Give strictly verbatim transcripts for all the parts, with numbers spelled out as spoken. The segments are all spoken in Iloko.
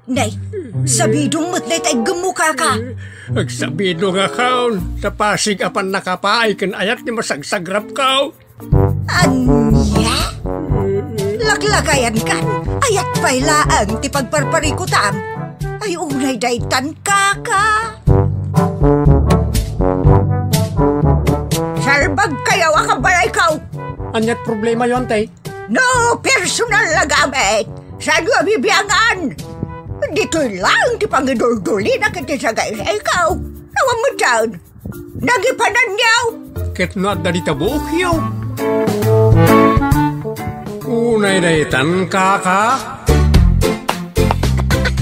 Nay, sabidong met dayta iggemmo, kaka. Agsabidongakon, ta pasig a pannakapaay ken ayat ti masagsagrapko. Ania? Laklakayankan, ayat pay laeng ti pagparparikutam. Ay, unay daytan, kaka. Salbagkayo a kabalayko. Ania't problemayo, Antay? No personal a gamit, saanyo a bibiangan? Ditoy laeng ti pangiduldulina ken ti sagaysayko. Awan met dayta. Nagipananyo. Ket no adda dita buokyo. Unay daytan, kaka.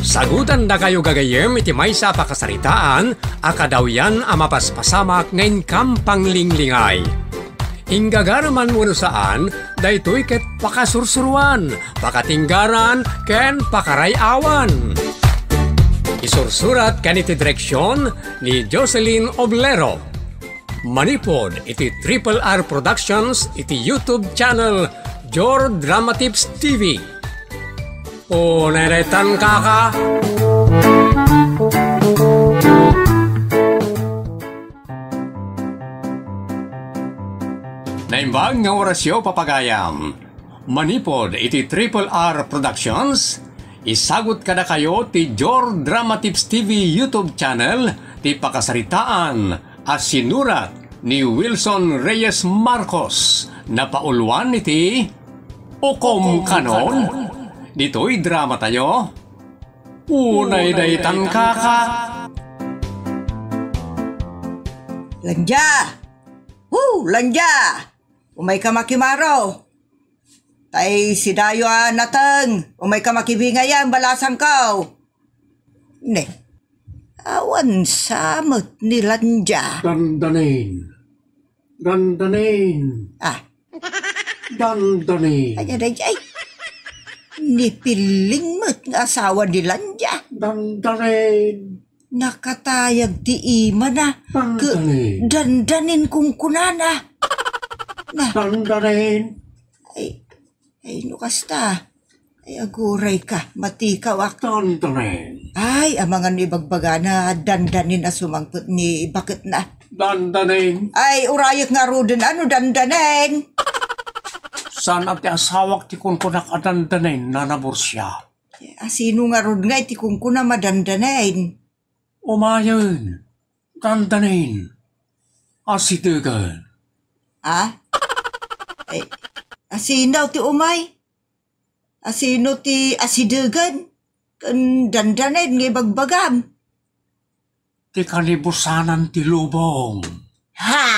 Sagutandakayo gagayyem iti maysa a pakasaritaan a kadawyan a mapaspasamak nga inkam panglinglingay. Inggagareman wenno saan, daytoy ket pakasursuroan, pakatinggaran, ken pakaray-awan. Isursurat ken iti direksion ni Jocelyn Oblero. Manipud iti Triple R Productions iti YouTube channel Jor Dramatips T V. O, neretan, kaka. Naimbag nga orasyo, papagayam. Manipud iti Triple R Productions, isagut kadakayo ti Jor Dramatips T V YouTube channel ti pakasaritaan a sinurat ni Wilson Reyes Marcos, napauluan iti Ukom Kanon. Ditoy dramatayo, Unay daytan, kaka. Landia! Hu, Landia! Umayka makimaro. Tay sidayo a nateng, umayka makibingayan, balasangko. Ne, awan sa met ni Landia. Dandanin. Dandanin. Ah. Dandanin. Ay, ay, ay, ay. Ni Piling met nga asawa ni Landia. Dandanin. Nakatayag ti imana. Ke-, Dandanin. Dandanin kunkunana. Na. Dandanin. Ay, ay, no kasta. Ay, agurayka, matikawak. Dandanin. Ay, amangan no ibagbagana, Dandanin a sumangpet ni baketna. Dandanin. Ay, urayek ngaruden, ano, Dandanin? Saan a ti asawak ti kunkunak a Dandanin, Nana Borsia? Asino ngarud nga iti kunkunam a Dandanin? Umayen, Dandanin, asidegen. Ah? Ay, asino ti umay? Asino ti asidegen? Ken Dandanin nga ibagbagam? Ti kanibusanan ti lubong. Ha?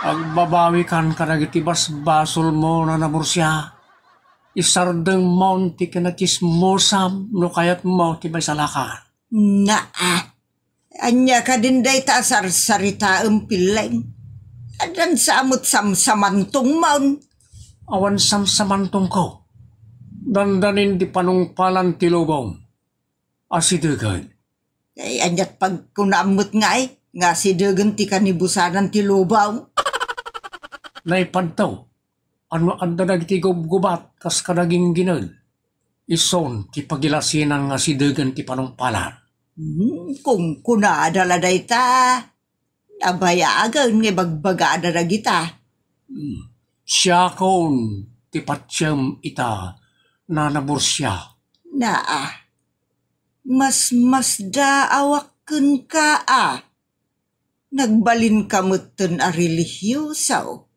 Agbabawikan kadagiti basbasolmo, Nana Borsia. Isardengmon ti kinatsismosam no kayatmo ti maisalakan. Naa. Ania kadin dayta a sarsaritaem, Piling? Addan sa met samsamantongmon. Awan samsamantongko. Dandanin ti panungpalan ti lubong. Asidegen. Ay, aniat pagkunaam met ngay, nga asidegen ti kanibusanan ti lubong? Naipadto. Ano adda dagiti gubgubat kas kadaginggined? Isun ti pagilasinan nga asidegen ti panungpalan. Hmm, kunkunada la dayta. Nabayagen nga ibagbagada dagita. Hmm. Siakon ti patiem ita, Nana Borsia. Naa, masmasdaawak kenka a. Nagbalinka metten a relihioso.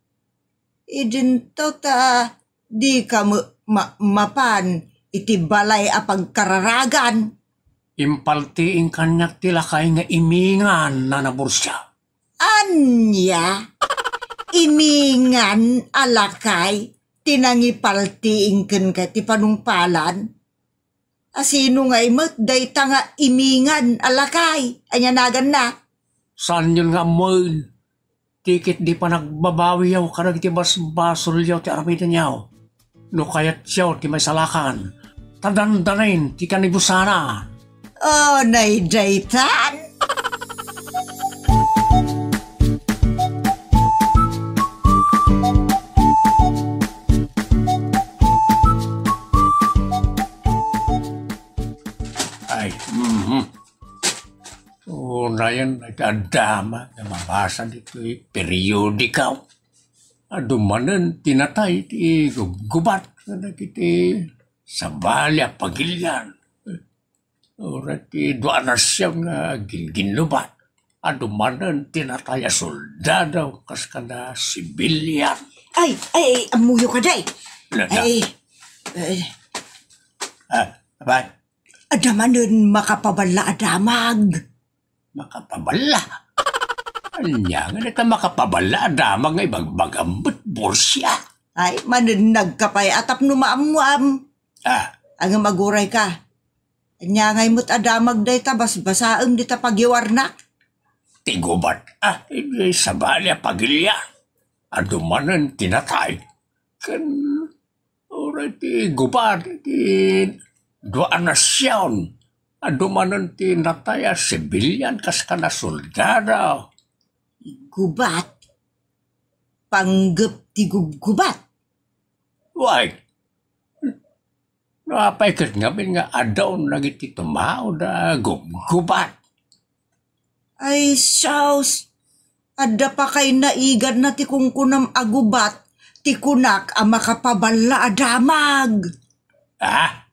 Idinto ta dika me-, ma-, mapan iti balay a pagkararagan. Impaltiing kaniak ti lakay nga imingan, Nana Borsia. Ania? Imingan a lakay ti nangipaltiing kenka ti panungpalan? Asino ngay met dayta nga imingan a lakay? Ania naganna? Saanyon nga ammoen? Ti ketdi panagbabawiyo kadagiti basbasolyo ti aramidenyo. No kayatyo ti maisalakan, ta Dandanin ti kanibusana. O, naydaytan? Unayen dagiti addama nga mabasa ditoy periodiko. Adu manen ti natay ti gubgubat kadagiti sabali a pagilian. Uray ti dua a nasion nga ginginnubat. Adu manen ti natay a soldado kas kada sibilian. Ay, ay, ay, ammoyo kadi. Na, na. Ay, ay. Ah, abay. Adda manen makapaballa a damag. Makapaballa? Ania nga dayta makapaballa a damag nga ibagbagam met, Borsia? Ay, manennagka pay a tapno maammuam. Ah. Ngem agurayka. Ania ngay met a damag dayta basbasaem dita pagyawarnak? Ti gubat, ah, idi sabali a pagilian. Adu manen ti natay. Ken uray ti gubat iti dua a nasion. Adu manen ti natay a sibilian kas kada soldado. Gubat? Panggep ti gubgubat? Way, no apay ket ngamin nga adu dagiti tumaod a gubgubat? Ay, sus! Adda pa kay naiganna ti kunkunam a gubat, ti kunak a makapaballa a damag. Ah?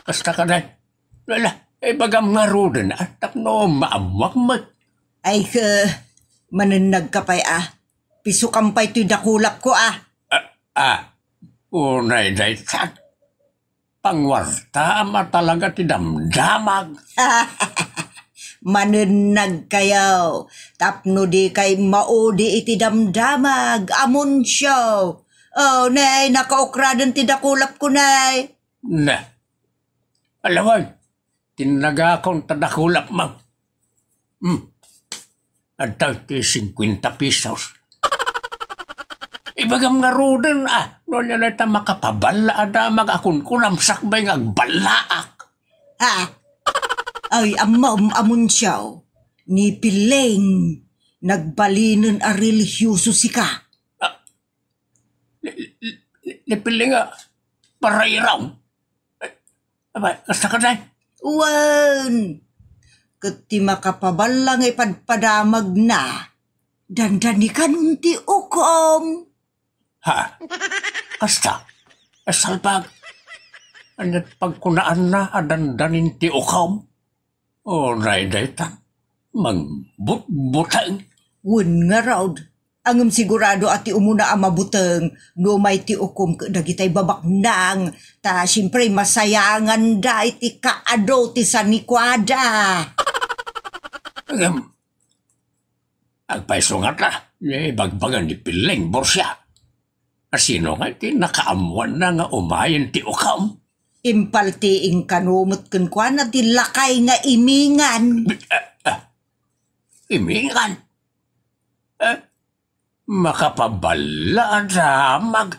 Kasta kadi. Wala, ibagam ngaruden, ah, tapno maammuak met. Ay, ke, manennagka pay, ah. Pisukam pay toy dakulapko, ah. Ah, ah. Unay dayta. Pangwartaam a talaga ti damdamag. Manennagkayo, tapno dikay maudi iti damdamag, Amuncio. Oh, nay, nakaokraden ti dakulapko, nay. Na. Alaway, tinnagakon ta dakulapmo. Hmm. Adda ti singkuenta pesos. Ibagam ngaruden, ah, no ania dayta makapaballa a damag a kunkunam sakbay nga agballaak. Ha? Ay, ammom, Amuncio, ni Piling, nagbalinen a relihioso sika. Ah, ni, ni, ni Piling a parairaw. Abay, kasta kadi? Wen, ket ti makapaballa nga ipadpadamagna, dandanikanon ti ukom. Ha? Kasta? Salbag. Ania ti pagkunaanna a dandanin ti ukom? Unay dayta, mangbutbuteng. Wen ngarud, ngem sigurado a ti umuna a mabuteng no umay ti ukom ket dagitay babaknang, ta siempre masayanganda iti kaadu ti sanikuada. Ngem, agpayso ngata, ni ibagbaga ni Piling, Borsia. Asino nga ti nakaammoanna nga umayen ti ukom? Impaltiing kano met kenkuana ti lakay nga imingan. Ah, ah. Imingan? Eh, makapaballa a damag.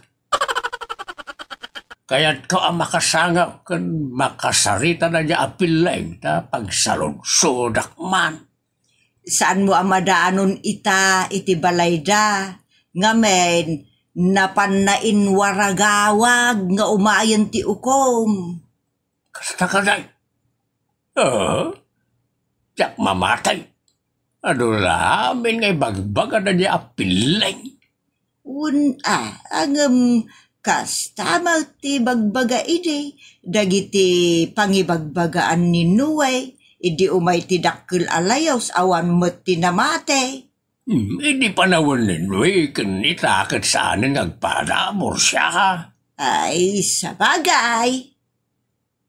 Kayatko a makasangaw ken makasarita daydiay a Piling ta pagsaludsodak man. Saanmo a madaanon ita iti balayda, ngamin, napanna inwaragawag nga umayen ti ukom. Kasta kadi? Ah, diak mamati. Adu la amin nga ibagbaga daydiay a Piling. Wen a, ngem kasta met ti ibagbaga idi dagiti pangibagbagaan ni Noe idi umay ti dakkel a layus awan met ti namati. Hmm, idi panawen ni Noe ken ita ket saanen nga agpada, Borsia. Ay, sabagay.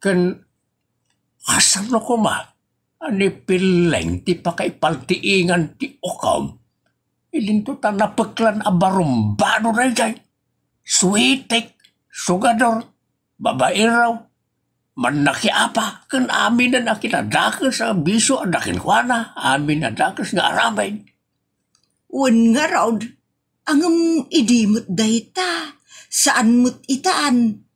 Ken kasano koma a ni Piling ti pakaipaltiingan ti ukom? Idinto ta napeklan a barumbado daydiay. Suitik, sugador, babaero, mannakiapa, ken aminen a kinadakes a bisio adda kenkuana, amin a dakes nga aramid. Wen ngarud, ngem idi met dayta, saan met itan.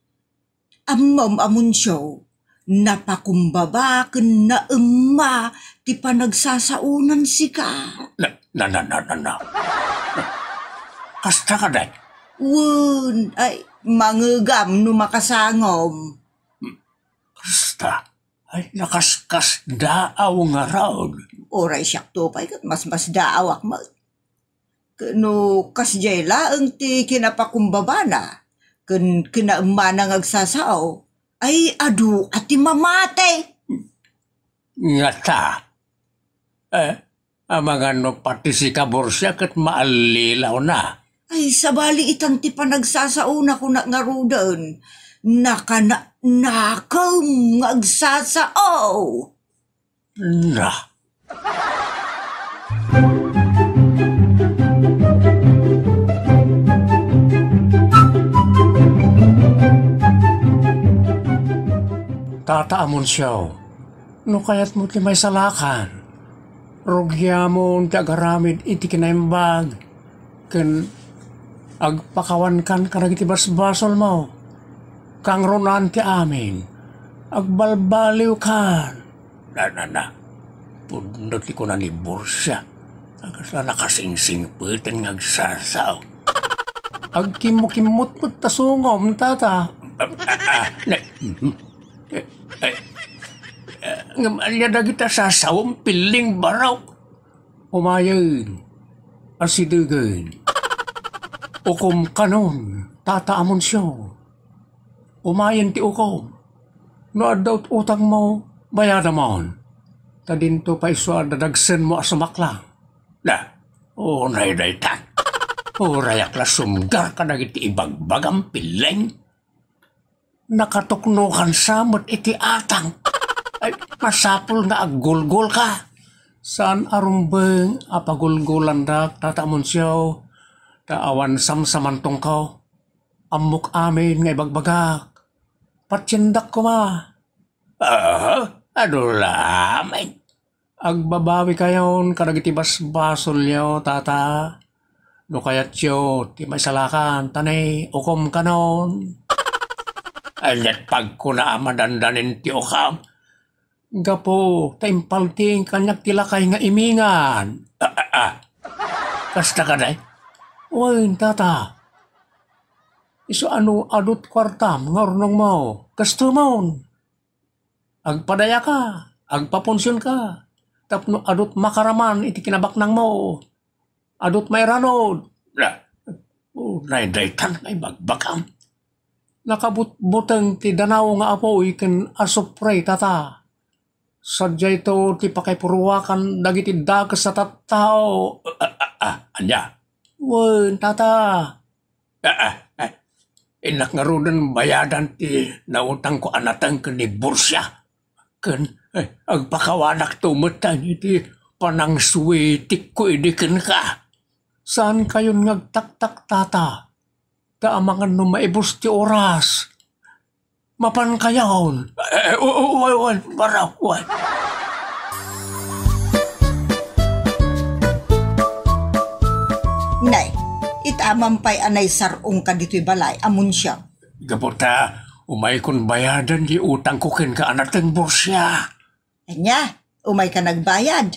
Ammom, Amuncio, napakumbaba ken naemma ti panagsasaonan sika. Na, na, na, na, na, na. Kasta kadi? Wen, ay, mangegam no makasangom. Kasta. Ay, nakaskasdaaw ngarud. Uray siakto pay ket masmasdaawak met. Ket no kasdiay laeng ti kinapakumbabana ken kinaemmana nga agsasao, ay adu a ti mamati. Ngata, eh, amangan no pati sika, Borsia, ket maallilawna. Ay, sabali itan ti panagsasaona, kunak ngaruden. Nakana-, nakem nga agsasao. Na. Tata Amoncio, no kayatmo ti maisalakan, rugiamon ti agaramid iti kinaimbag ken agpakawankan kadagiti basbasolmo. Kangrunaan ti amin, agbalbaliwkan. Na, na, na. Pudno ti kuna ni Borsia. Kasla nakasingsingpeten nga agsasao. Agkimmukimmutmet ta sungom, tata. Ah, ah, na, mhm. Eh, eh, eh, ngem ania dagita sasawem, Pilling, barok? Umayen, asidegen. Ukom kanon, tata Amoncio. Umayen ti ukom. No adda utangmo, bayadamon. Ta dinto pay isu a dadagsenmo a sumaklang. Da, unay daytan. Urayak la sumgar kadagiti ibagbagam, Pilling. Nakatuknokan sa met iti atang. Ay, masapul nga aggulgulka. Saan a rumbeng a pagulgulandak, tata Amoncio, ta awan samsamantongko. Ammok amin nga ibagbagak. Patiendak koma. Ah, adu la amin. Agbabawikayon kadagiti basbasolyo, tata. No kayatyo ti maisalakan, ta ni ukom kanon. Ania't pagkuna a madandanin ti ukom? Gapu ta impaltiing kaniak ti lakay nga imingan. Ah, ah, ah. Kasta kadi? Wen, tata. Isu a no adu't kuartam nga urnongmo, kastomon. Agpadayaka, agpapunsionka, tapno adu't makaraman iti kinabaknangmo. Adu't mairanud. Na, unay daytan nga ibagbagam. Nakabutbuteng ti danaw nga apuy ken asupre, tata. Sadiayto ti pakaipuruakan dagiti dakes a tattao. Ah, ah, ah, ania? Wen, tata. Ah, ah, ah. Innak ngaruden bayadan ti nautangko a nateng ken ni Borsia. Ken, eh, agpakawanakto met iti panangsuetikko idi kenka. Saankayon nga agtaktak, tata. Ta amangan no maibus ti oras. Mapankayon. Eh, eh, u-, u-, uwan, uwan, barok, uwan. Nay, ita a mampay a naisar-ongka ditoy balay, Amoncio. Gapu ta umaykon bayadan ti utangko kenka a nateng, Borsia. Ania, umayka nagbayad?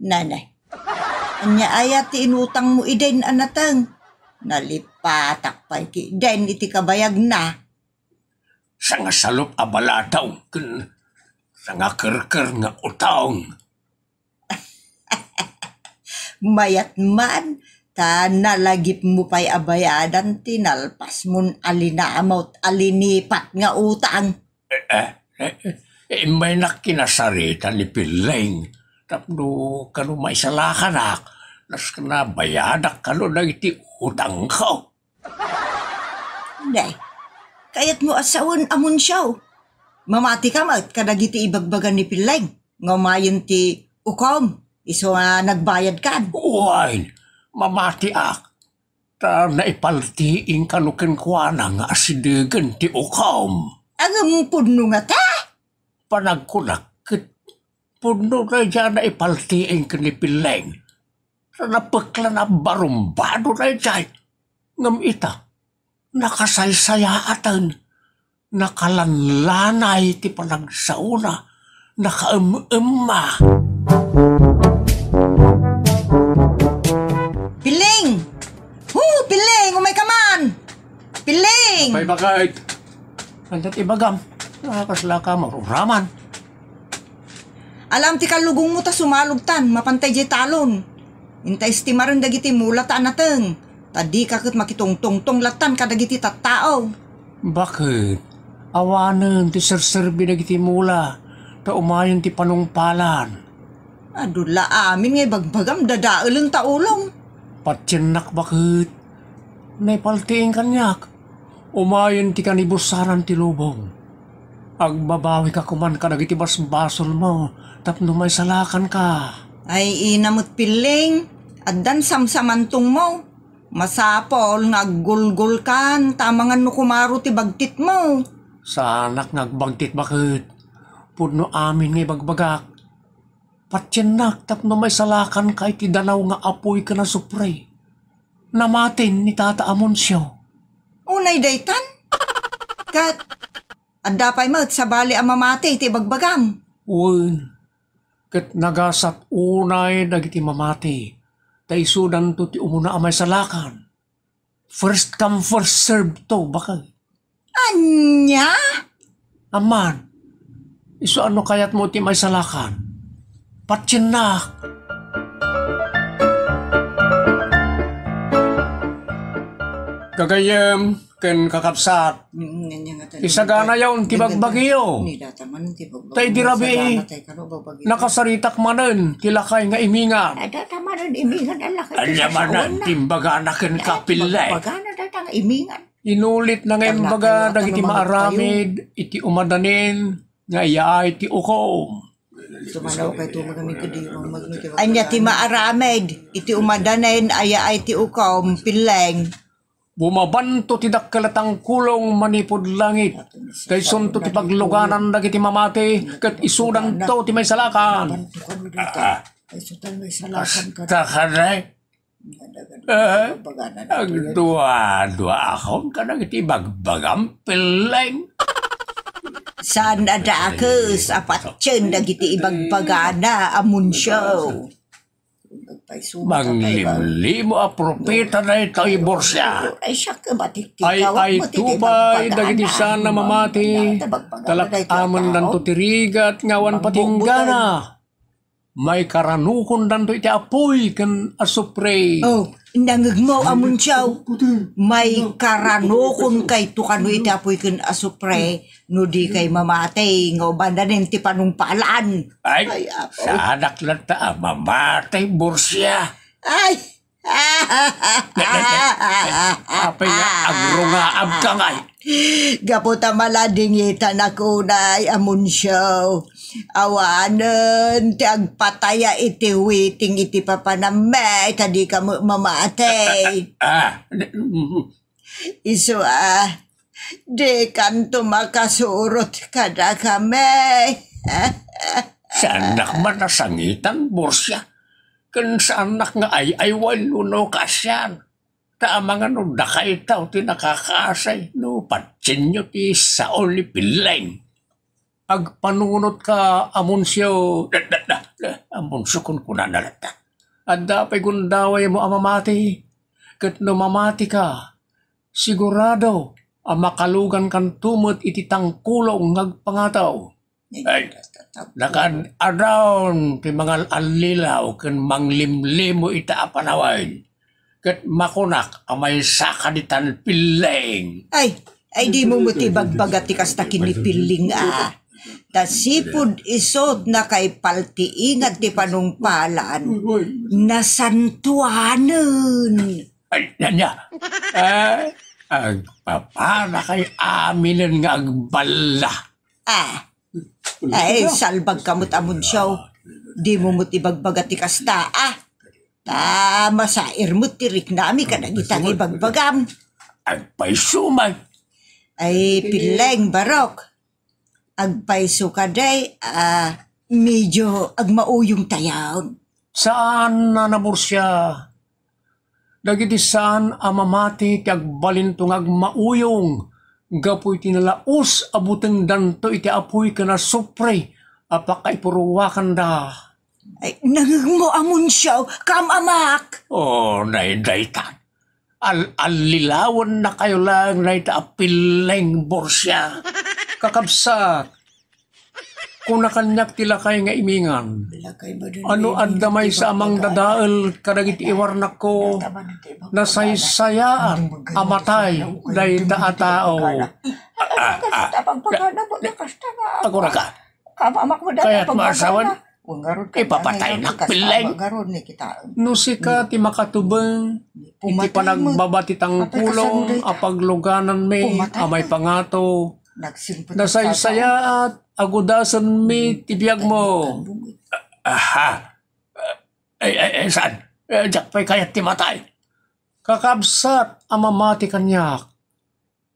Nanay, ania aya ti inutangmo idin a nateng? Nalipatak pay ketdin iti kabayagna. Sangasalup a baladaw ken sangakerker nga utang. Mayat man, ta nalagipmo pay a bayadan ti nalpasmon a linamut a linipat nga utang. Eh, eh, eh, eh, immaynak kinasarita ni Pilling tapno kano maisalakanak, nasken a bayadak kano dagiti utangko. Nay, kayatmo a sawen, Amoncio? Mamatika met kadagiti ibagbaga ni Pilling nga umayen ti ukom isu nga nagbayadkan? Wen, mamatiak. Ta naipaltiing kano kenkuana nga asidegen ti ukom. Ngem pudno ngata? Panagkunak ket pudno daydiay a naipaltiing ken ni Pilling. Ta napeklan a barumbado daydiay. Ngem ita, nakasaysayaaten. Nakalanlanay ti panagsaona, nakaem-emma. Piling! Hu, Piling! Umayka man! Piling! Pay bakit? Anda ti bagam? Ah, kasla ka, maruraman. Alam ti kallugongmo ta sumalogtan, mapantay jay talon. Inta estimaren dagiti mula ta anateng, ta dika ket makitungtungtong lattan kadagiti tattao. Baket, awanen ti serserbi dagiti mula, ta umayen ti panungpalan. Adu la amin nga ibagbagam, dadaelen ta ulom. Patiennak baket. Naipaltiing kaniak. Umayen ti kanibusaran ti lubong. Agbabawika koman kadagiti basbasolmo tapno maisalakanka. Ay, ina met Pilling, addan samsamantongmo. Masapul nga aggulgulkan, ta amangan no kumaro ti bagtitmo. Saanak nga agbagtit baket. Pudno amin nga ibagbagak. Patiennak tapno maisalakanka iti danaw nga apuy ken asupre. Namatin ni Tata Amoncio. Unay daytan? Ket adda pay met sabali a mamati iti ibagbagam? Wen, ket nagasat unay dagiti mamati, ta isudanto ti umuna a maisalakan. First come, first serve to, baket. Ania? Amman, isu a no kayatmo ti maisalakan, patiennak. Gagayyem ken kakabsat, isaganayon ti bagbagiyo. Ta idi rabii, nakasaritak manen ti lakay nga imingan. Adda ta manen imingan a lakay. Ania manen ti imbagana kenka, Pilling? Imbagana dayta nga imingan. Inulitna nga imbaga dagiti maaramid iti umadanen nga iyaay ti ukom. Ania ti maaramid iti umadanen a iyaay ti ukom, Pilling? Bumabanto ti dakkel a tangkulong manipud langit. Kaysunto ti pagluganan dagiti mamati, ket isudanto ti maisalakan. Kasta kadi? Eh, agdua-dua akon kadagiti bagbagam, Pilling. Saan a dakes a patien dagiti ibagbagana, Amoncio. Manglimlimo a propeta daytoy, Borsia. Ay, ay, tubay dagiti saan a mamati, talak-amandanto ti rigat nga awan patinggana. Maikaranukondanto iti apuy ken asupre. Oh, nangngegmo, Amoncio. Maikaranukonkayto kano iti apuy ken asupre no dikay mamati nga umadanen ti panungpalan. Ay, Apo. Saanak latta a mamati, Borsia. Ay, Apay nga agrungaabka ngay? Gapu ta maladingitanak unay, Amoncio. Awanen ti agpataya iti witing iti papanammi, ta dika met mamati. Ah, Isu a, dikanto makasurot kadakami. Saannak man a sangitan, Borsia. Ken saannak nga ay-aywan no kaasian. Ta amangan no dakaytaw ti nakakaasi no patienyo ti sao ni Pilling. Agpanunotka, Amoncio. Da, da, da, da, Amoncio, kunkunana latta. Adda pay gundawaymo a mamati. Ket no mamatika, sigurado a makalugankanto met iti tangkulong nga agpangataw. Ay, nakan-adaon ti mangal-allilaw ken manglimlimo ita a panawen. Ket makunak a maysa kaditan, Pilling. Ay, ay, dimo met ibagbaga ti kasta ken ni Pilling a. Ta sipud isut nakaipaltiingan ti panungpalan, nasantuanen. Ay, ania? Eh, agpapanakay aminen nga agballa. Ah, Ay, salbagka met, Amoncio. Dimo met ibagbaga ti kasta, a. Ta masair met ti riknami kadagita nga ibagbagam. Agpayso man. Ay, Pilling, barok. Agpayso kadi, a, medyo agmauyongtayon. Saan a, Borsia. Dagiti saan a mamati ti agbalinto nga agmauyong gapu iti nalaus a butengdanto iti apuy ken asupre a pakaipuruwakanda. Ay, nangngegmo, Amoncio, kaam-amak! O, nay, daytan. Al-, allilawennakayo laeng dayta a Pilling, Borsia. Kakabsat, Kuna kaniak ti lakay nga imingan, "Ano adda maysa a mangdadael kadagiti iwarnakko? Nasaysayaat a matay dayta a tao." Aguraka. Kayat maasawan? Ipapataynak, Pilleng. No sika ti makatubeng iti panagbaba ti tangkulong a paglugananmi a maipangato, nasaysayaat a gudasenmi ti biagmo. Aha. Ay, ay, ay, saan? Eh, diak pay kayat ti matay. Kakabsat a mamati kaniak,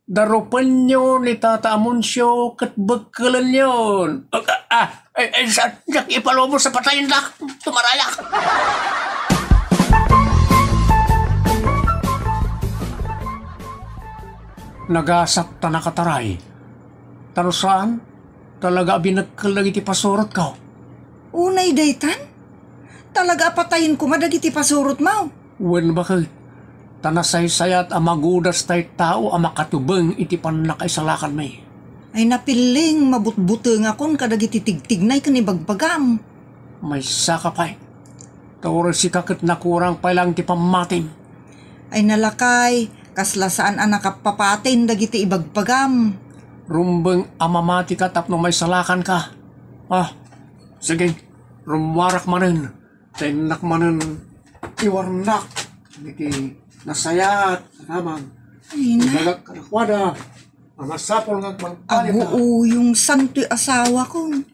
darupenyo ni Tata Amuncio ket bekkelenyon. Ah, ah, ay, ay, saan? Diak ipalubos a patayendak. Tumarayak. Nagasat ta nakataray. Ta no saan, talaga a binekkel dagiti pasurotko. Unay daytan? Talaga a patayen koma dagiti pasurotmo? Wen, baket. Ta nasaysayaat a magudas tay tao a makatubeng iti pannakaisalakanmi. Ay, na Pilleng, mabutbutengakon kadagiti tigtignay ken ibagbagam. Maysaka pay. Ta uray sika ket nakurang pay laeng ti pammatim. Ay, na lakay, kasla saan a nakapapatin dagiti ibagbagam. Rumbeng a mamatika tapno maisalakanka. Ah, sige, rummuarak manen. Tayennak manen iwarnak iti nasayaat a damag. Ay, na. Ibagak kadakuada a masapul nga agmangpalit. Aguuyongsan toy asawakon.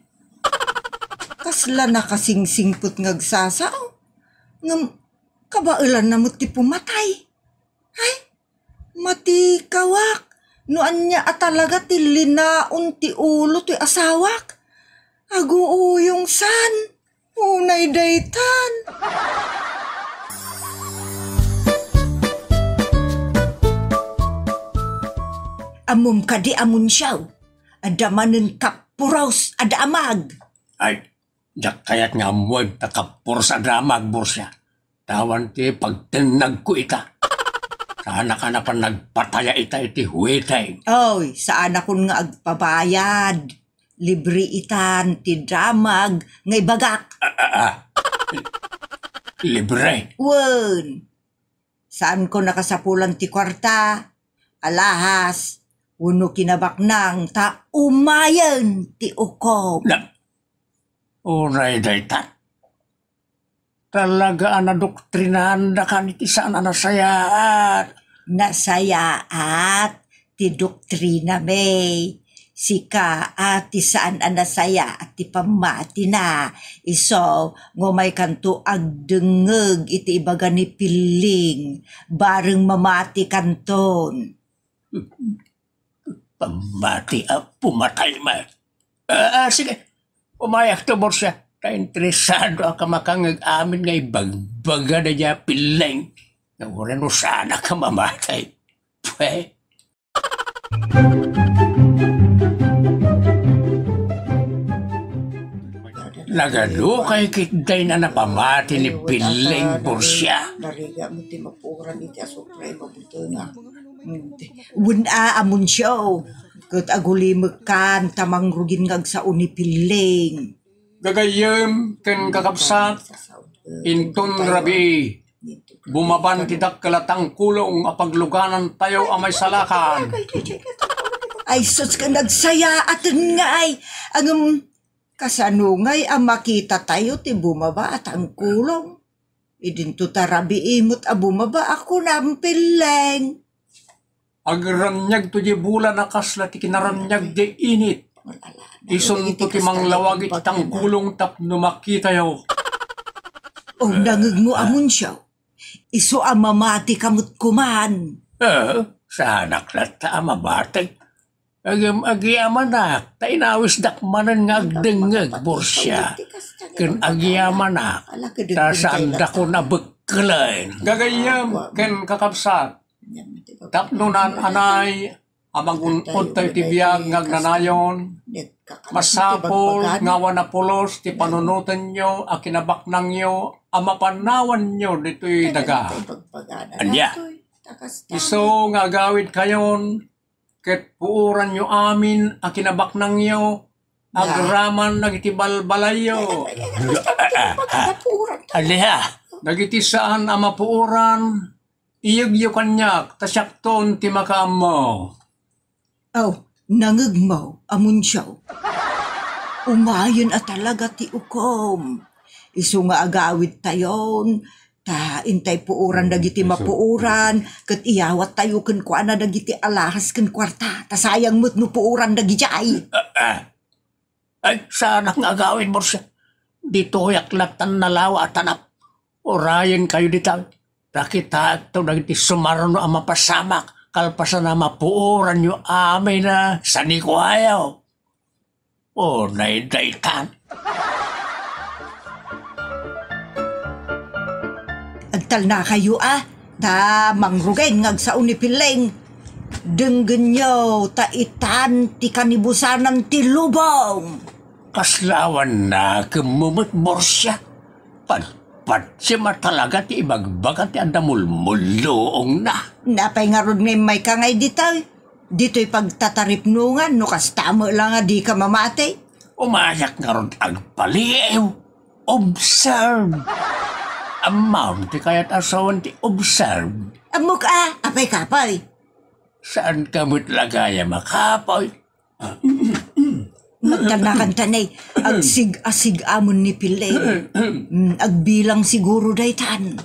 Kasla nakasingsingpet nga agsasao. Ngem kabaelanna met ti pumatay. Ay, matikawak no ania a talaga ti linaon ti ulo toy asawak. Aguuyongsan. Unay daytan. Ammom kadi, Amuncio, adda manen kappuros a damag. Ay, diak kayat nga ammoem ta kappuros a damag, Borsia. Ta awan ti pagtennagko ita. Saanak a napan nagpataya ita iti hueteng. Oy, saanakon nga agpabayad. Libre itan ti damag nga ibagak. Ah, ah, ah. Libre? Wen. Saanko nakasapulan ti kuarta, alahas, wenno kinabaknang ta umayen ti ukom. Na, unay daytan. Talaga a nadoktrinaandakan iti saan a nasayaat. Nasayaat ti doktrinami. Sika a ti saan a nasayaat ti pammatina. Isu nga umaykanto agdengngeg iti ibaga ni Pilleng. Bareng mamatikanton. Pammati a pumatay met. Ah, ah, sige. Umayakto, Borsia. Ta interesadoak a makangngeg amin nga ibagbaga daydiay a Pilleng. Nga uray no saanak a mamatay. Pwe. Nagadukay ketdin a napamati ni Pilleng, Borsia. Narigat met ti mapuoran iti asukre a mabutengak. Wen a, Amuncio, ket agulimekkan ta mangrugin nga agsao ni Pilleng. Gagayyem ken kakabsat, inton rabii, bumaban ti dakkel a tangkulong a pagluganantayo a maisalakan. Ay, sus, ket nagsayaaten ngay. Ngem, kasano ngay a makitatayo ti bumaba a tangkulong? Idinto ta rabii met a bumaba a kunam, Pilleng. Agraniagto diay bulan a kasla ti kinaraniag diay init. Isunto ti manglawag iti tangkulong tapno makitayo. O, nangngegmo, Amuncio. Isu a mamatika met koman. Eh, saanak latta a mamati. Agim-, agyamanak, ta inawisdak manen nga agdengngeg, Borsia. Ken agyamanak, ta saandakon a bekkelen. Gagayyem ken kakabsat, tapno naan-anay a magun-odtayo ti biag nga agnanayon, masapul nga awan a pulos ti panunotenyo a kinabaknangyo a mapannawanyo ditoy daga. Ania? Isu nga agawidkayon, ket puoranyo amin a kinabaknangyo, agraman dagiti balbalayyo. Ania? Dagiti saan a mapuoran, iyegyo kaniak, ta siakton ti makaammo. Aw, nangngegmo, Amuncio. Umayen a talaga ti ukom. Isu nga agawidtayon, ta intay puoran dagiti mapuoran, ket iyawattayo kenkuana dagiti alahas ken kuarta, ta sayang met no puoran dagidiay. Ah, ah. Ay, saanak nga agawid, Borsia. Ditoyak lattan nalawa a tanap. Urayenkayo dita. Ta kitaekto dagiti sumarno a mapasamak, kalpasan a mapuoranyo amin a sanikuayo. O, naydaytan. Agtalnakayo a, ta mangrugen nga agsao ni Pilleng. Denggenyo, ta itan ti kanibusanan ti lubong. Kasla awan nakemmo met, Borsia. Padpadsiam a talaga ti ibagbaga ti adda mulmulluongna. Napay ngarud nga immayka ngay ditoy? Ditoy pagtataripnongan no kasta met la nga dika mamati. Umayak ngarud agpaliiw. Observe. Ammom ti kayat a sawen ti observe. Ammok a, apay kapoy? Saanka met la gayam a kapoy? Magtalnakan tanay, agsig-asig-amon ni Pilleng. Mm, agbilang siguro daytan.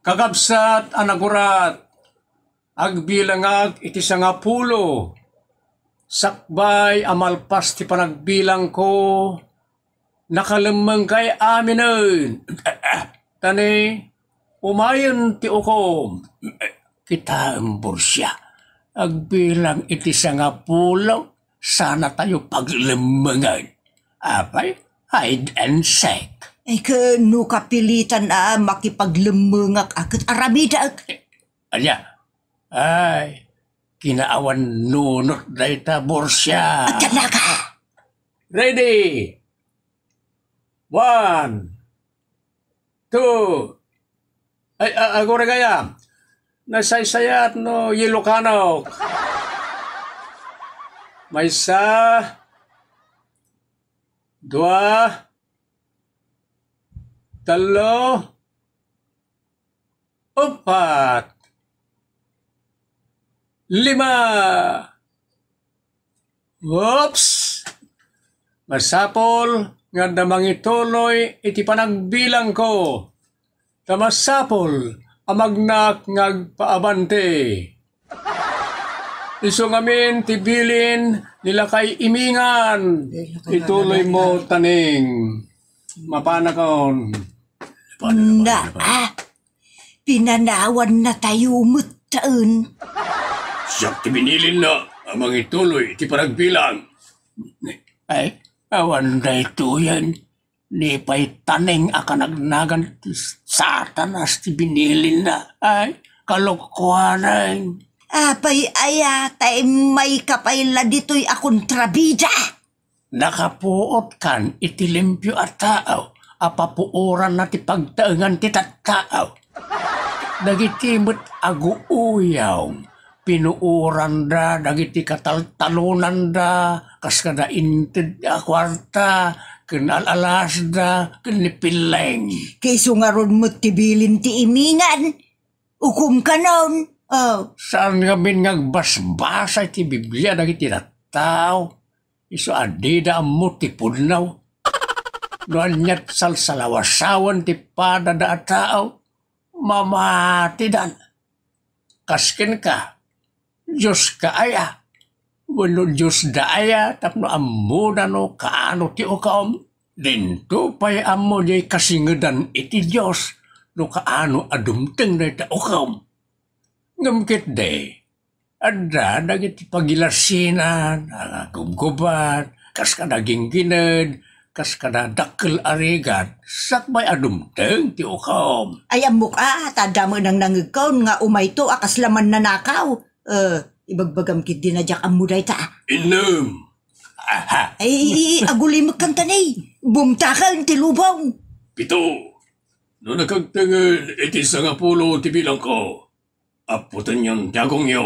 Kakabsat a nagurat, agbilangak iti sangapulo. Sakbay a malpas ti panagbilangko, nakalemmengkay aminen. Tani, umayen ti ukom. Kitaem, Borsia, agbilang iti sangapulo, sanatayo paglemmengen. Apay, hide and seek. Ay, ket no kapilitan a makipaglemmengak a ket aramidek. Ania? Ay, kinaawan nunot dayta, Borsia. Agtalnaka! Ready! One, two. Ay, a-, aguray gayam. Nasaysayat no Ilocano. Maysa, dua, tallo, uppat, lima. Oops! Masapul nga adda mangituloy iti panagbilangko. Ta masapul a magnak nga agpaabante. Isu ngamin ti bilin ni Lakay Imingan. Ituloy mo, Taning. Mapanakon. Na, ah, pinanawan na tayo metten. Siak ti binilinna a mangituloy iti panagbilang. Ay, awan daytoyen. Ni pay Taning a kanagnagan ti Satanas ti binilinna. Ay, kalokoanan. Apay aya, ta immayka pay la ditoy a kontrabida? Nakapuotkan iti limpio a tao a papuoranna ti pagtaengan ti tattao. Dagiti met a guuyawm, pinuoranda dagiti kataltalonanda, kas kada inted a kuarta, ken al-alasda, ken ni Pilleng. Ket isu ngarud met ti bilin ti Imingan. Ukomkanon. Oh. Saan ngamin nga agbasbasa iti Biblia dagiti tattao? Isu a dida ammo ti pudno. No aniat salsalawasawan ti padada a tao, mamatidan. Kas kenka, Dioska aya? Wenno Diosda aya tapno ammona no kaano ti ukom? Dinto pay ammo diay kasingedan iti Dios no kaano a dumteng dayta ukom. Ngem ketdi, adda dagiti pagilasinan a gubgubat, kas kada ginggined, kas kada dakkel a rigat, sakbay a dumteng ti ukom. Ay, ammok a, ta adda met nangnangegkon nga umayto a kasla mannanakaw. Eh, ibagbagam ketdi a diak ammo dayta. Innem. Aha. Ay, agulimekkan tanay. Bumtaken ti lubong. Pito. No nakagtengen iti sangapulo ti bilangko, apputenyon ti agongyo.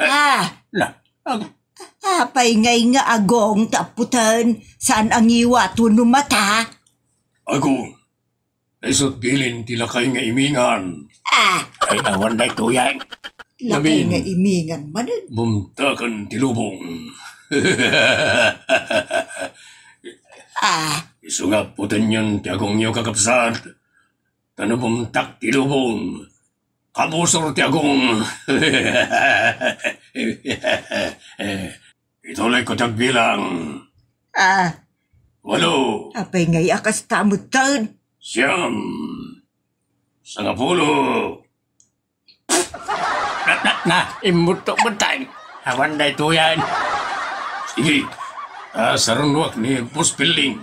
Eh, ah. Na, ag-, Apay ngay nga agong ti appoten, saan a ngiwat wenno mata? Agong, isut' bilin ti lakay nga imingan. Ah! Ay, awan daytoyen. Lakay nga imingan manen. Bumtaken ti lubong. Ah. Isu nga appotenyon ti agongyo, kakabsat. Ta no bumtak ti lubong, kabusor ti agong. Ituloyko ti agbilang. Ah. Walo. Apay ngay a kasta metten? Siam. Sangapulo. Na, na, na, immuttok metten. Awan daytoyen. Sige. Ah, sarunoak ni Boss Pilling.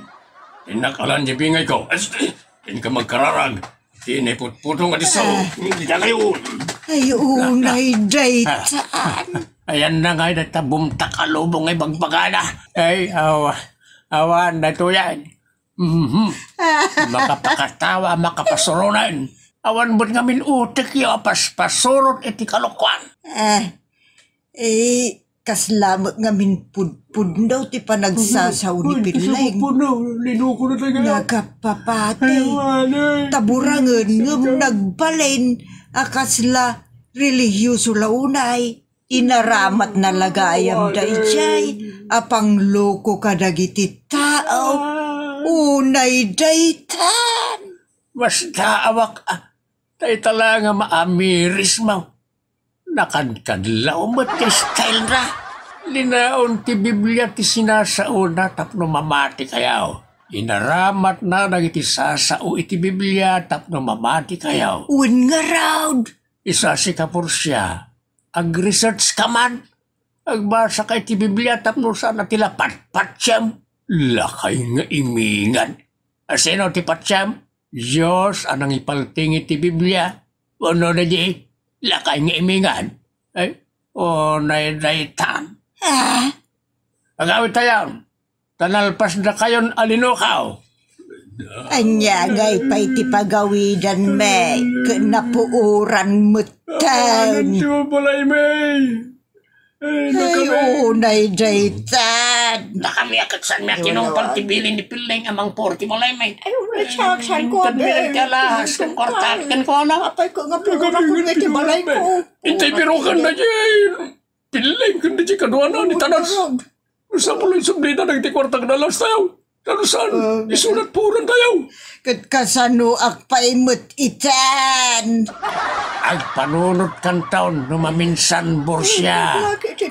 Innak alan di bingayko. Inka magkararag. Ti naiputputong a disso. Ah. Dakayo. Ay, unay daytan. Ayan na ngay dayta bumtak a lubong nga ibagbagana. Ay, awa. Awan daytoyen. Mhm. Makapakatawa, makapasuronen. Awan met ngamin utekyo a paspasurot iti kalokoan. Ah, eh, kasla met ngamin pudpudno ti panagsasao ni Pilleng. Pudno, linuko na tayo. Nakapapati. Ay, wala. Taburangen ngem nagbalin a kasla relihiyoso la unay. Inaramatna la gayam daydiay a pangloko kadagiti tao. Unay daytan. Basta awak, ah, ta ita la nga maamiris mo. Nakadkadlaw met ti style na. Linaon ti Biblia ti sinasaona tapno mamati kayaw. Inaramatna dagiti sasao iti Biblia tapno mamati kayaw. Wen ngarud. Isu a sika, Portia, ag-research ka man. Agbasa ka iti Biblia tapno saan a ti la patpatiam. Lakay nga imingan. A sino ti patiam? Dios a nangipalting iti Biblia. Wenno daydi, lakay nga imingan. Ay, unay daytan. Ah? Agawid tayo. Ta nalpasdakayon a linukaw. Ania ngay pay ti pagawidanmi ket napuoran metten. Awanen ti babalaymi. Ay, unay daytan. Dakami a ket saanmi a tinumpal ti bilin ni Pilleng a mangpuro ti balaymi. Ay, unay, siak, saan ko, inted mi ti alahas ken kuarta ken kuana. Apay ko nga puro ko iti balayko. Intay birokan na diay. Pilleng ken daydiay kaduana ni Tanas. Sapul a isubli dagiti kuarta ken alahas tayo. Kadusan, isu nagpuran tayo. Ket kasanoak pay met itan? Agpanunot kanton no maminsan, Borsia,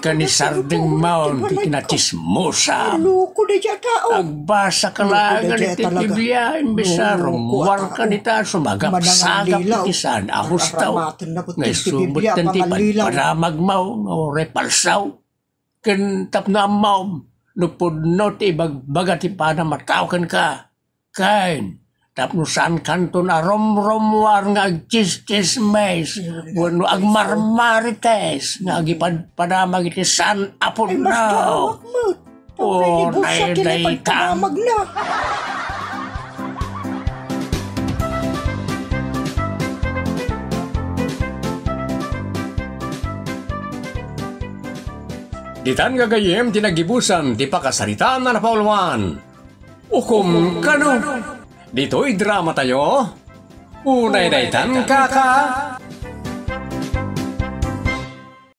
ken ni Sarding Maon ti kinachismosa. Loko daydiay a tao. Agbasa ka laeng iti Biblia, imbes a rummuar ka dita sumagapsagap iti saan a husto. Nga isu metten ti ipadpadamagmo nga uray palsaw. Ken tapno ammom no pudno ti ibagbaga ti panamatao kenka, ken tapno saankanton a rumrummuar nga agtsistsismis wenno agmarmarites nga agipadpadamag iti saan a pudno. Unay daytan. Ditan gagayyem ti naggibusan ti pakasaritaan a napauluan. Ukom kano. Ditoy drama tayo. Unay daytan, kaka.